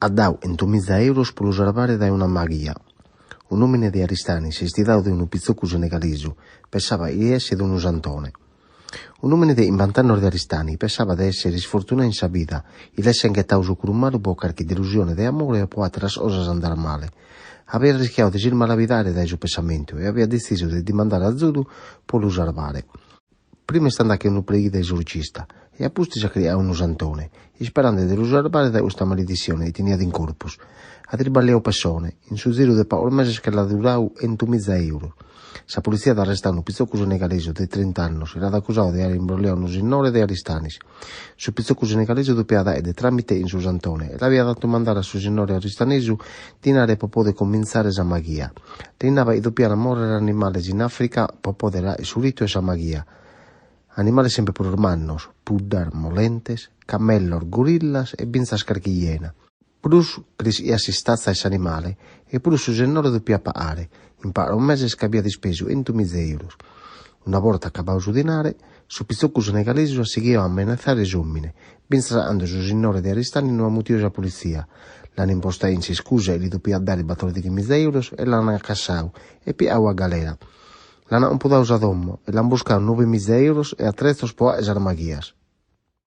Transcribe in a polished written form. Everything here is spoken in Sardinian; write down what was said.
At dadu chentumiza èuros pro lu sarvare dae una maghia. Un'òmine de Aristanis est fidadu de unu pitzocu senegalesu, pessabat chi esseret unu santone. Un'òmine de chimbant'annos de Aristanis pessabat de èssere isfortunadu in sa vida, chi l'essent ghetadu s'ocru malu pro carchi delusione de amore o pro àteras cosas andadas male. Abiat arrischiadu de s'ismalabidare dae su pessamentu e abiat detzisu de dimandare azudu pro lu sarvare. Prima est andadu che unu preìderu esorcista e a pustis at chircadu unu santone, isperande de lu sarvare dae custa maledissione chi teniat in corpus. At isballiadu pessone, in su ziru de pagos meses che l'at furadu chentumiza èuros. Sa politzia at arrestadu unu pitzocu senegalesu de trint'annos e l'at acusadu de àere imbrolliadu unu sinnore de Aristanis. Su pitzocu senegalesu depiat fàghere de tràmite chin su santone e l'abiat fatu mandare a su sinnore aristanesu dinare pro pòdere comintzare sa maghia. Li nabat chi depiant mòrrere animales in Àfrica pro pòdere fàghere su ritu 'e sa maghia. Animales semper prus mannos, puddas, molentes, camellos, gorillas e bintzas carchi iena. Prus creschiat s'istatza 'e s'animale e prus su sennore depiat pagare, in pagos meses ch'abiat ispesu chentumiza èuros. Una borta acabadu su dinare, su pitzocu senegalesu at sighidu a amenetzare s'òmine, bintzas a cando su sinnore de Aristanis no at mutidu sa politzia. L'an impostadu chin s'iscusa chi li depiat dare batòrdighi-miza èuros e l'an cassadu e pigadu a galera. L'an compudadu sa domo e l'an buscadu nove-miza èuros e atretzos pro fàghere sas maghias.